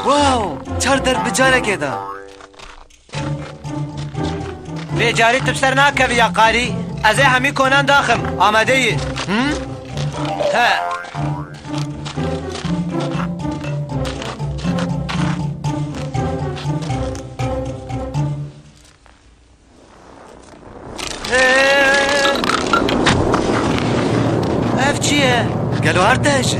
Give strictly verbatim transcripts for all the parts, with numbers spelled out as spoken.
Wow! Çar derb bi carekê de. Vê carî tu bi ser nakevî ya qarî. Ez ê hemî konan daxim. Amade yî? Hı? He. Ev çi ye? Gelo erdhej e?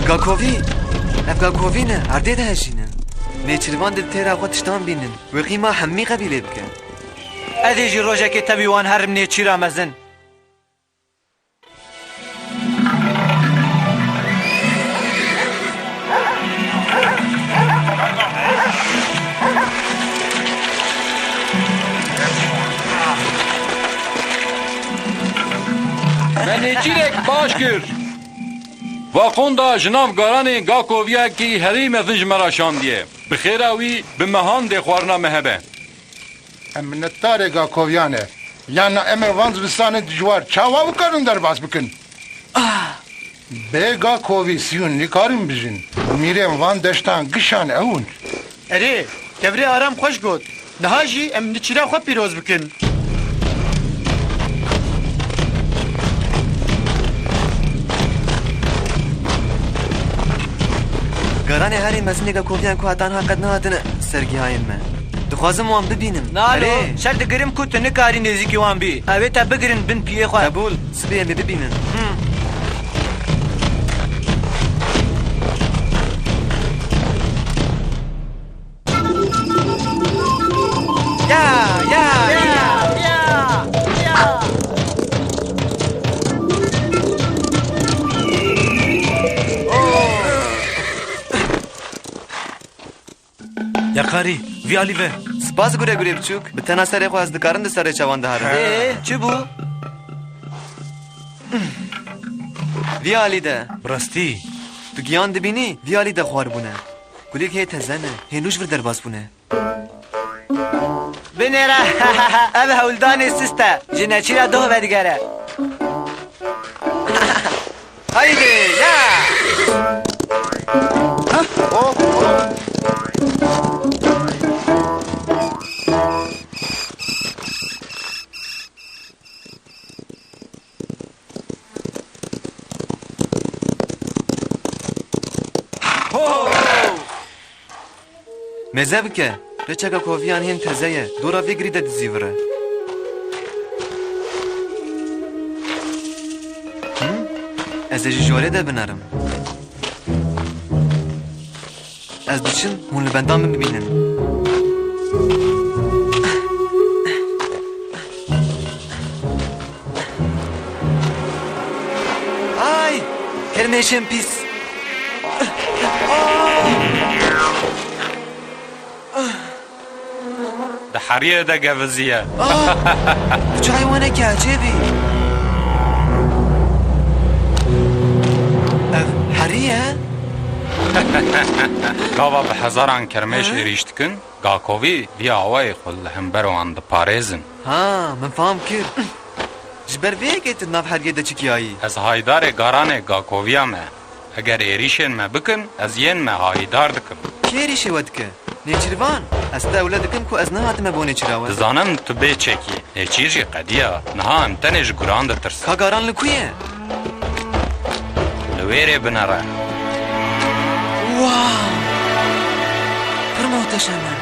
Gakovî? Ev gakovî ne, erdê dihejînin. Nêçîrvan di têra xwe tiştan bînin. Wê qîma hemî qebîlê bike. Ez ê jî rojekê tevî wan herim nêçîra mezin. Me nêçîrek baş kir. Vaqonda ji nav garanê gakoviyekî herî mezin ji me re şandiye. Bi xêra wî bi mehan dê xwarina me hebe. Em minnetdarê gakoviyan e. Yanna em ê van zivistanê dijwar çawa bikarin derbas bikin? Ah! Bê gakovî siyûn nikarin bijîn. Mîrên van deştan gişan ew in. Erê, kevirê Aram xweş got. Niha jî em nêçîra xwe pîroz bikin. Garanê herî mezin ê gakoviyan ku heta niha qet nehatine sergihayên me. Dixwazim wan bibînim. Nalo, erê. Şer digirim ku tu nikarî nêzîkî wan bî. Ew ê te bigirin bin piyê xwe. Qebûl, sibê em ê bibînin. Hmm. Ya, ya, ya, ya, ya. Ya qarî, vî alî ve. Spas gure gurê biçûk. Bi tena serê xwe ez dikarim di serê çavan de herim. Ê, çi bû? Vî alî de. Bi rastî. Tu giyan dibînî, vî alî de xwar bûne. Kulîlk hê teze ne, hê nû ji vir derbas bûne. Binêre, ev hewldanê sist e, ji neçîra doh vedigere. Haydi, ya! Ho! Mêze bike, reçeka koviyan hên teze ye, dora vê girî de dizîvire. Hı? Ez ê ji jorê de binerim. Ez diçim, hûn li benda min bimînin. Ay! Kirmêşên pîs! Di heriyê de geviziye. Ah! Tu çi heywanekî ecêb î? Ev herî ye? Gava bi hezaran kermêş Hı? êrîş dikin, gakovî vî awayê xwe li hember wan diparêzin. Ha, min fam kir. Ji ber vê yekê tu di nav heriyê de çikiyayî? Ez haydarê garanê gakoviya me. Eger êrîşên me bikin, ez yên me hayîdar dikim. Kê êrîşê we dike? Nêçîrvan? Ez te ewle dikim ku ez nehatime bo nêçîra we. Dizanim tu bê çekî. Nêçîr jî qediya. Niha em tenê ji guran ditirsin. Ka garan li ku ye? Li wêrê binere. Wow! Pir muhteşem in.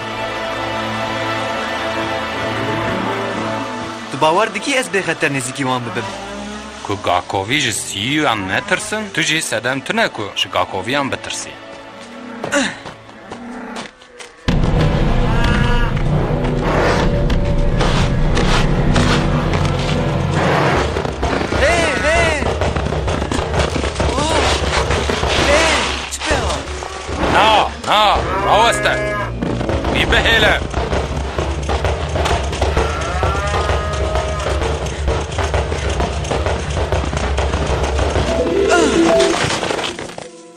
Tu bawer dikî ez bêxeter nêzîkî wan bibim? Ku gakovî ji sîyan netirsin, tu jî sedem tune ku ji gakoviyan bitirsî. Hey, hey! Oh! Hey! Çi pê hat? Na, na, raweste. Wî bihêle.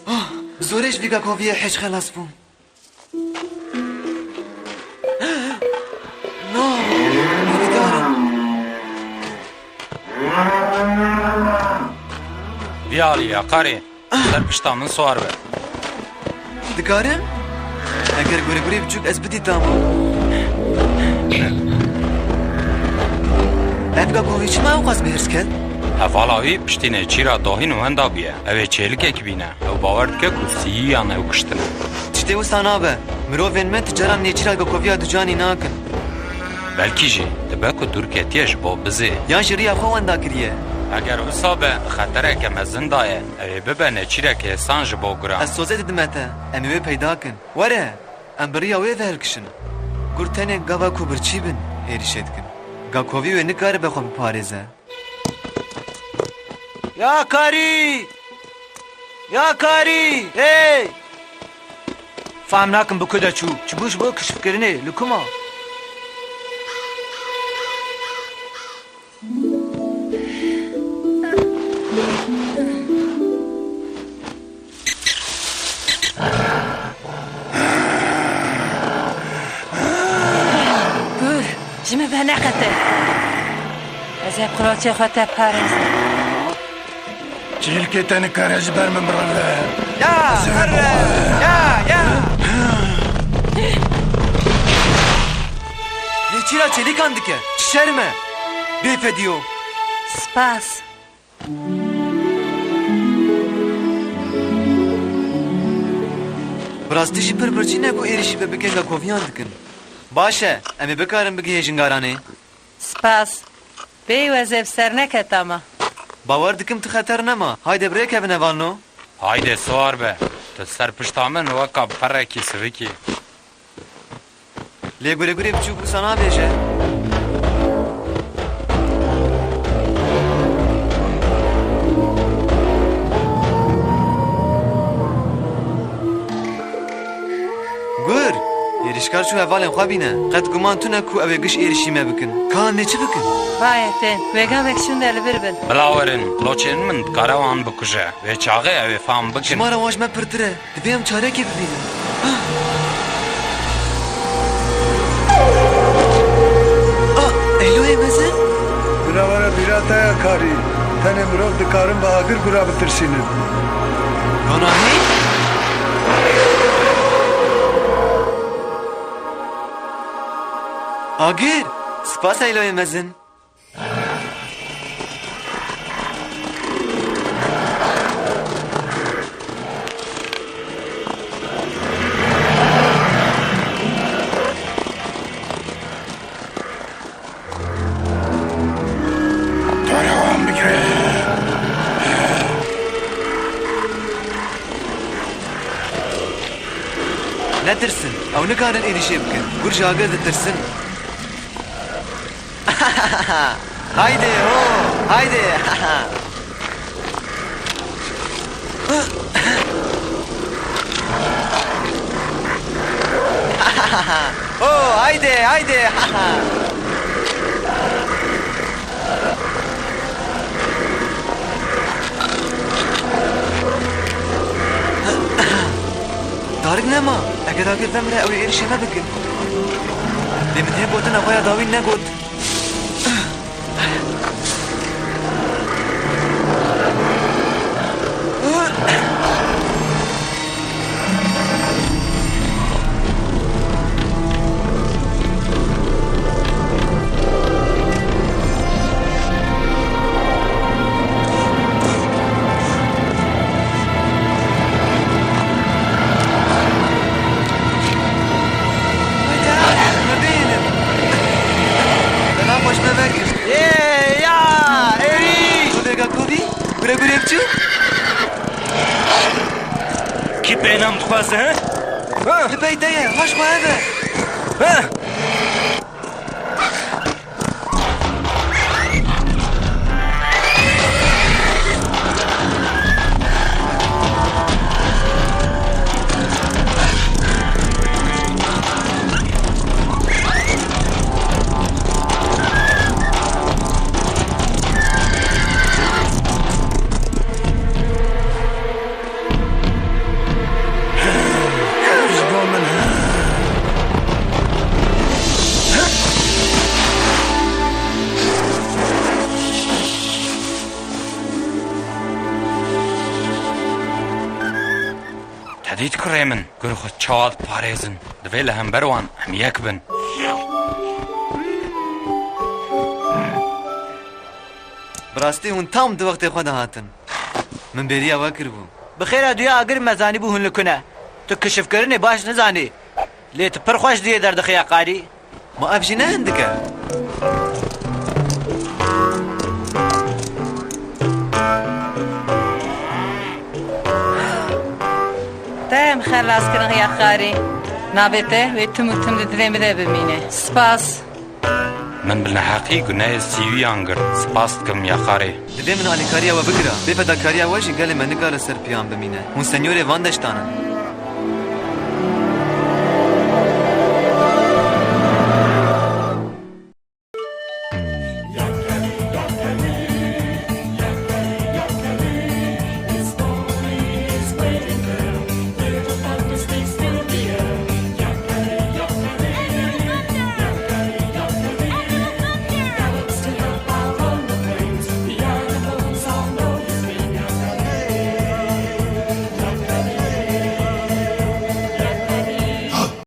Ah! Bi zorê ji vî gakoviyê hêj xelas bûm. Na, hêvîdar im. Vî alî ya karê, ser pişta min siwar be. Dikarim? Eger guregurê biçûk ez bidîtama. Ev gakovî çima ewqas bi hirs ket? Hevala wî piştî nêçîra dohîn wenda bûye. Ew ê çêlikek bîne. Ew bawer dike ku siyiyan ew kiştine. Tiştê wisa nabe. Mirovên me tu caran nêçîra gakoviya ducanî nakin. Belkî jî dibe ku dûr ketiye ji bo bizê. Yan ji riya xwe wenda kiriye. Eger wisa be, xetereke mezin daye. Ew ê bibe nêçîrek hêsan ji bo guran. Ez sozê didime te. Em ê wê peyda kin. Were, em bi riya wê ve hilkişin. Gur tenê gava ku birçî bin, êrîşê dikin. Gakovî wê nikaribe xwe biparêze. Ya karî! Ya karî! Hey! Fam nakim bi ku de çû. Çi bû ji bo kişfkirinê? Li ku ma? Gur, ji min veneqete. Ez ê bi qirokê xwe te parêzim. Çêlikê te nikare ji ber min bireve. Ya, here, ya, ya. Nêçîra çêlîkan dike. Çi şerm e. Bêfediyo. Spas. Bi rastî jî pir birçî ne ku êrîşî me bikin gakoviyan dikin. Baş e, em ê bikarin bigihêjin garanê. Spas. Bêyî we zêv ser neketa me. Bawer dikim tu xeter nema. Hayde bi rê kevin hevalno. Hayde siwar be. Tu ser pişta min weka perekî sivikî. Lê guregurê biçûk wisa nabêje. Gur! Êrîşkar çû hevalên xwe bîne. Qet guman tune ku ew ê giş êrîşî me bikin. Ka em ê çi bikin? Bayê tên. Wê gavek şûnde li vir bin. Bila werin, qloçên min dikare wan bikuje. Wê çaxê ew ê fam bikin. Ji me re wan ji me pirtir e. Divê em çarekê bibînin. Ah! Ah, Eyloyê mezin? Bira were bîra te ya karî. Tenê mirov dikarin bi agir gura bitirsînin. Ganahî? Agir! Spas Eyloyê mezin. Para wan bigire. Ew nikarin êrîşê bikin. Gur ji agir ditirsin. Haydi ho, haydi. Ho, haydi, haydi. Tarik nema. Eger agir vemre, ew ê êrişê me bikin. Lê min hê gotina xwe ya dawî negot. Selam, xweş me vekir. Ê, ya, êrîş! Kolêga Kovî, gure gurê biçûk. Kî pênam dixwaze, he? Ha? Li pey te ye, haş xwe hebe. Ha? Ji bo min. Te dît kurê min, gur xwe çawa diparêzin. Divê li hember wan em yek bin. Bi rastî hûn tam di wextê xwe de hatin. Min bêriya we kiribû. Bi xêra duya agir me zanîbû hûn li ku ne. Tu kişifkirinê baş nizanî. Lê tu pir xweş duyê derdixî ya qarî. Ma ev jî ne hindik e? Te em xelas kirin ya qarî. Navê te wê tim û tim di dilê min de bimîne. Spas. Min bi neheqî gunehê sîwiyan girt. Spas dikim ya qarê. Divê min alîkariya we bikira. Bê fedakariya we jî gelê me nikare ser piyan bimîne. Hûn senyorê van deştan in.